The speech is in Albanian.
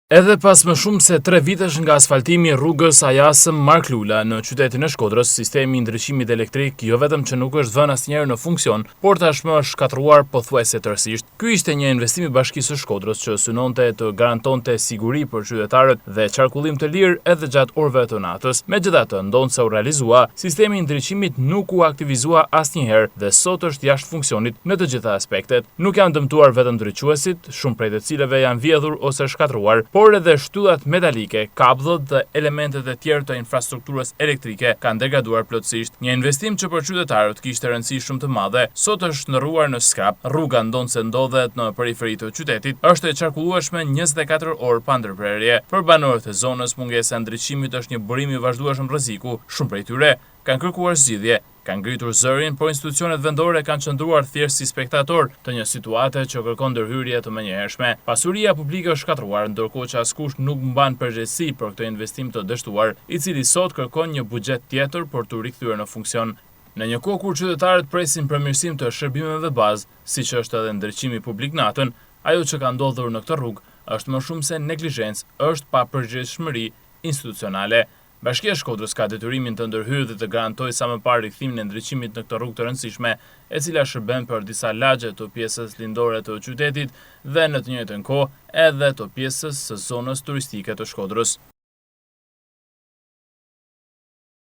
Edhe pas më shumë se tre vitesh nga asfaltimi i rrugës Ajasëm Mark Lula në qytetin e Shkodrës, sistemi i ndriçimit elektrik jo vetëm që nuk është vënë asnjëherë në funksion, por tashmë është shkatërruar pothuajse tërësisht. Ky ishte një investim i Bashkisë së Shkodrës që synonte të garantonte siguri për qytetarët dhe qarkullim të lirë edhe gjatë orëve të natës. Megjithatë, ndonëse u realizua, sistemi i ndriçimit nuk u aktivizua asnjëherë dhe sot është jashtë funksionit në të gjitha aspektet. Nuk janë dëmtuar vetëm ndriçuesit, shumë prej të cilëve janë vjedhur ose shkatërruar, por edhe shtyllat metalike, kabllot dhe elementet e tjerë të infrastrukturës elektrike kanë degraduar plotësisht. Një investim që për qytetarët kishte rëndësi shumë të madhe, sot është shndërruar në skrap. Rruga ndonëse ndodhet në periferi të qytetit, është e qarkullueshme 24 orë pa ndërprerje. Për banorët e zonës, mungesa e ndriçimit është një burim i vazhdueshëm rreziku. Shumë prej tyre kanë kërkuar zgjidhje, kanë ngritur zërin, por institucionet vendore kanë qëndruar thjesht si spektator të një situate që kërkon ndërhyrje të menjëhershme. Pasuria publike është shkatërruar, ndërkohë që askush nuk mban përgjegjësi për këtë investim të dështuar, i cili sot kërkon një buxhet tjetër për t'u rikthyer në funksion. Në një kohë kur qytetarët presin përmirësim të shërbimeve bazë, siç është edhe ndriçimi publik natën, ajo që ka ndodhur në këtë rrugë është më shumë se neglizhencë, është papërgjegjshmëri institucionale. Bashkia e Shkodrës ka detyrimin të ndërhyjë dhe të garantojë sa më parë rikthimin e ndriçimit në këtë rrugë të rëndësishme, e cila shërben për disa lagje të pjesës lindore të qytetit dhe në të njëjtën kohë edhe të pjesës së zonës turistike të Shkodrës.